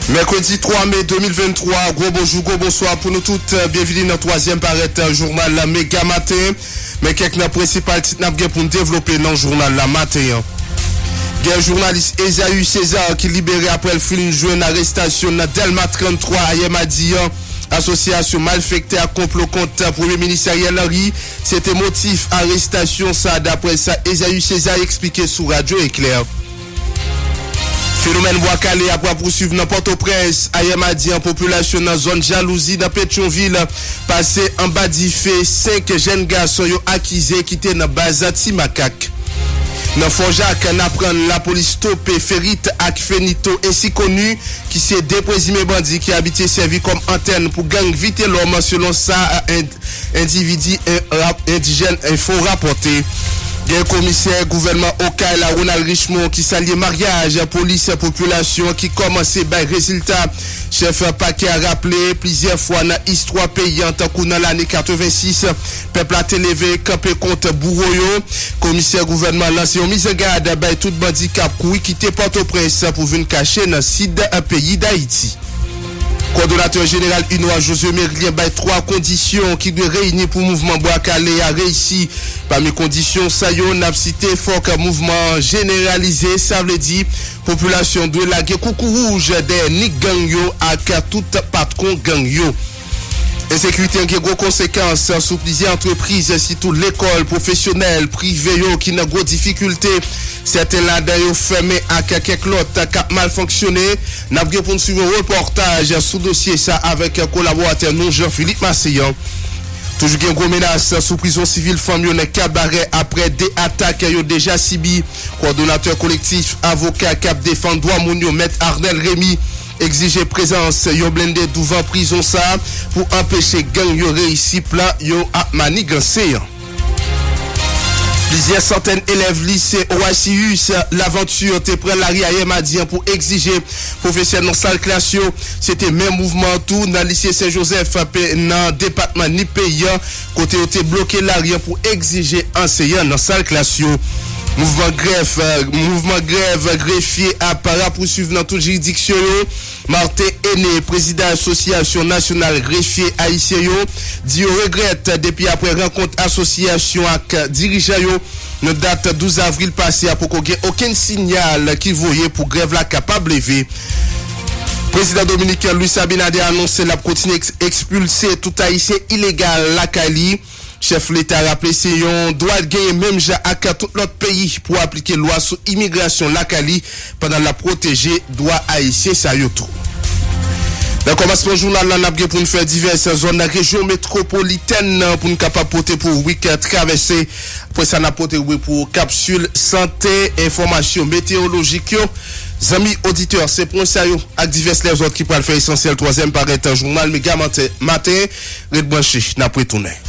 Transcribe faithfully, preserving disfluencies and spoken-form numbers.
Mèkredi twa me de mil venntwa, gwo bonjou, gwo bonswa pou nou tout. Byenvini nan twazyèm parèt jounal Mega Maten. Men kèk nan prensipal tit n ap gen pou n devlope nan jounal la maten an. Gen jounalis Esaü César ki libere apre l fin jwenn arestasyon nan Dèlma tranntwa ayè madi an. Asosyasyon malfektè ak konplo kont Premye Minis Ariel Henry, se te motif arestasyon sa, daprè sa Esaü César eksplike sou Radyo Eklè. Fenomèn bwa kale ap rapousuiv nan Pòtoprens. Ayè madi an, popilasyon nan zòn Jalouzi nan Petyonvil pase anba dife senk jèn gason yo akize ki te nan baz Ti Makak. Nan Fò Jak, n aprann lapolis stope Ferit ak Fenito, ensi koni, ki se de prezime bandi ki abitye sèvi kòm antèn pou gang Vitelòm, selon sa en- endividi en- rap- Endijèn Enfo rapòte. Gen komisè gouvènman Okay la, Ronald Richemond, ki salye maryaj polis popilasyon ki kòmanse bay rezilta. Chèf pakè a raple, plizyè fwa nan istwa peyi an, tankou nan lane katrevensis, pèp la te leve kanpe kont bouwo yo. Komisè gouvènman lanse yon mizangad bay tout bandi k ap kouri kite Pòtoprens pou vin kache nan sid peyi Dayiti. Kowòdonatè jeneral UNRWA Josué Mérilien bay twa kondisyon ki dwe reyini pou mouvman bwa kale a reyisi. Pami kondisyon sa yo, n ap site, fòk mouvman an jeneralize, sa vle di popilasyon dwe lage koukouwouj dèyè ni gang yo ak tout patwon gang yo. Ensekirite an gen gwo konsekans sou plizyè antrepriz, sitou lekòl, pwofesyonèl prive yo ki nan gwo difikilte. Sèten ladan yo fèmen ak kèk lòt k ap mal fonksyone. N ap gen pou n swiv yon repòtaj sou dosye sa avèk kolaboratè nou Jean Philippe Masséan. Toujou gen gwo menas sou prizon sivil fanm yo nan Kabarè apre de atak yo deja sibi. Kowòdonatè kolektif avoka k ap defann dwa moun yo, Mèt Arnel Remy, egzije prezans yon blende douvan prizon sa pou anpeche gang yo reyisi plan yo ap maniganse an. Plizyè santèn elèv lise Horatius Laventure te pran lari ayè madi an pou egzije pwofesè nan sal klas yo. Se te menm mouvman an tou nan lise Sen Jozèf, pe- nan depatman Nip peyi an, kote yo te bloke lari an pou egzije anseyan nan sal klas yo. Mouvman grèf, mouvman grèv grefye ap rapousuiv nan tout jiridiksyon yo. Martin Aîné, prezidan Asosyasyon Nasyonal Grefye Ayisyen yo, di yo regrèt depi apre rankont asosyasyon ak dirijan yo nan dat douz avril pase a, poko gen okenn siyal ki voye pou grèv la kapab leve. Prezidan dominiken Luis Abinader anonse l ap kontinye eks- ekspilse tout Ayisyen ilegal lakay li. Chèf Leta raple se yon dwa l genyen menm jan ak tout lòt peyi pou aplike lwa sou imigrasyon lakay li pandan l ap pwoteje dwa Ayisyen sa yo tou. Nan kòmansman jounal la, n ap gen pou n fè divès zòn nan rejyon metwopolitèn nan pou n kapab pote pou ou ribrik travèse. Apre sa, n ap pote ou pou ou kapsil sante, enfòmasyon meteyolojik yo. Zanmi oditè, se pwen sa yo ak divès lèzòt ki pral fè esansyèl twazyèm parèt jounal Mega Maten. Ret branche, n ap retounen.